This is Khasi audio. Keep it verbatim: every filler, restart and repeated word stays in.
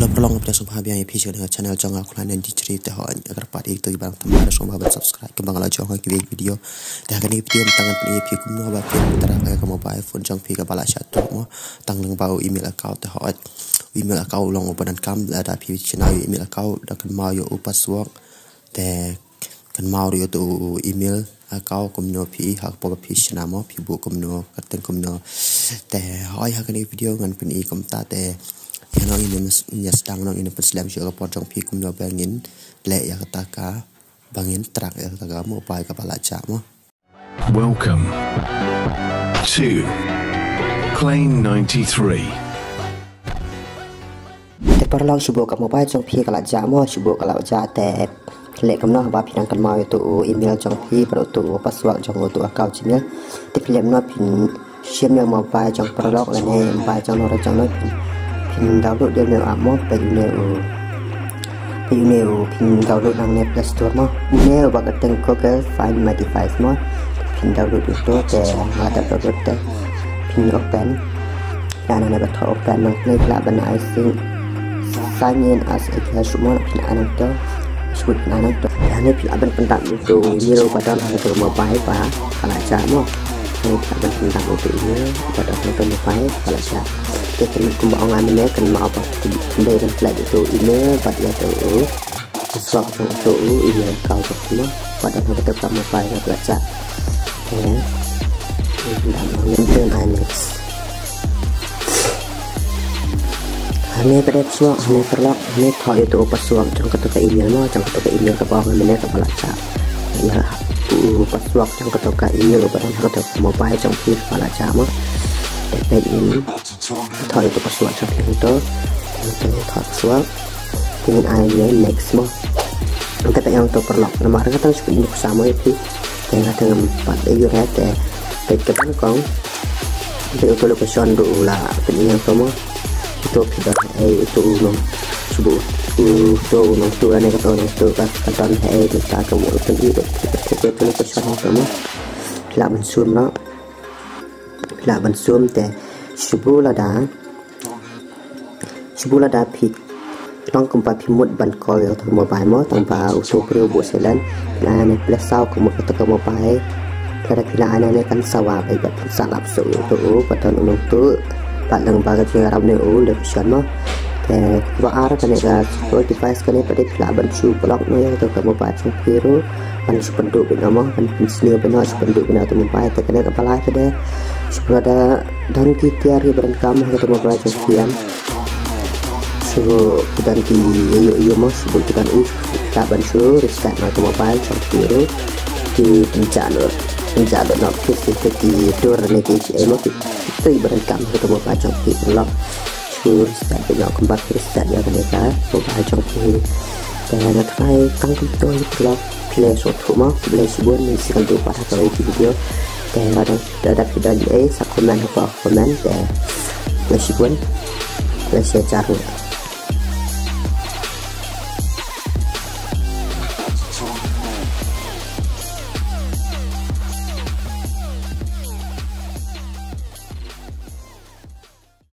Te paralok, nga pdiang sngewbha biang ïa phi sha ka channel jong nga Khlaiñ ninety-three. Te hooid, agar pat ïa kito kiba dang thymmai, sngewbha ban subscribe, kumba nga la ong ha kawei ka video. Te ha kane ka video mynta ngan pyni ïa phi kumno ba phin track ïa ka mobile phone jong phi kaba la shah tuh mo, tang lyngba u email account. Te hooid, u email account u long uba donkam, lada phi shna ïa u email account da kynmaw ïa u password. Te kynmaw ruh ïa uto u email account kumno phi, ha ka por ba phi shna mo, phi buh kumno, ka kyrteng kumno. Te hooid, ha kane ka video ngan pyni kumta. Te ïa nong ïa ïa sdang nong ïa pynslem shuh ka por jong phi kumno ba ngin leh ïa kata ka, ba ngin track ïa kata ka mobile kaba la jah mo. Welcome to Khlaiñ ninety-three. Te paralok, shu buh ka mobile jong phi ka la jah mo, shu buh ka la jah. Te leh kumno ba phi dang kynmaw ïa uto u email jong phi bad uto u password jong uto u account Gmail. Te phi leh kumno, phin shim ïa u mobile jong paralok lane mobile jong nongrim jong nongrim, phin, phin download ïa une u app mo, peit une u, peit une u, phin download nangne Play Store mo. Une uba kyrteng Google Find My Device mo. Phin download ïa uto. Te lada download te phin open. Ïa nangne ba thoh open, nang phi lah ban ai sign, sign in as a guest mo, phin ai nangto. Shu phin ai nangto. Ïa ne phi lah ban pyndap ïa uto u email uba don ha kato ka mobile ba ka la jah mo. Ïa ne phi lah ban pyndap ïa uto u email uba don ha kato ka mobile ba ka la jah. Te kynmaw kumba ong nga mynne, kynmaw ba phin dei ban klet ïa uto u email bad ïa uto u password jong uto u email account jong phi mo, ba don ha kato ka mobile ba ka la jah. Te phin dam hangne, phin ai next. Hangne pat dep shuwa, hangne paralok, hangne thoh ïa uto u password jong kato ka email mo, jong kato ka email kaba ong nga mynne kaba la jah. Ïa u password jong kato ka email uba don ha kato ka mobile jong phi kaba la jah mo. Te peit ïa, thoh ïa uto u password jong phi hangto. Te thoh password. Te ngin ai ïa next mo. Te peit ïa hangto paralok, namar nga tang shu pyndonkam mo ïa phi. Te nga tang ngam pat ïoh re. Te peit ka ban kong. Peit uto u location ruh u la pyni hangto mo. Uto phi don haei, uto u nong, shu buh uto u nongtuh lane kato u nongtuh ka, ka don haei, uta ka mut pyni uto u location hangto mo. Phi lah ban sum noh. Phi lah ban sum. Te shu buh lada, shu buh lada phi long kumba phi mut ban call ïa uto u mobile mo, tang ba uto u briew u buh silent. Phin ai nangne press saw ka mut kato ka mobile. Lada phi la ai nangne kan sawa beit ba phin sa lap shuh ïa uto u ba don u nongtuh. Bad lyngba ka jingïarap ne u location mo. Te kaba ar, kane ka secure device, kane pat dei phi lah ban shu block noh ïa kato ka mobile jong phi ruh. Ban shu pynduh beit noh mo, ban pynsniew beit noh, shu pynduh beit noh ïa uto u mobile. Te kane kaba lai pat dei, shu buh lada don ki tiar kiba donkam ha kato ka mobile jong phi em, shu buh, ki don ki ïoh ïoh mo, shu buh ki don u, phi lah ban shu reset noh ïa uto u mobile jong phi ruh. Ki pynjah noh, pynjah noh ki, ki, ki dur ne ki ei mo, ki, ki tei ba donkam ha kato ka mobile jong phi, paralok. Shu reset beit noh kumba phi reset ïa kane ka mobile jong phi. Te nga tharai tang kumto hi paralok, phi la sngewthuh mo. Khublei shibun, ngin sa ïakynduh pat ha kawei ka video. Te lada, lada phi don ei sa comment hapoh comment. Te khublei shibun, khublei shihajar.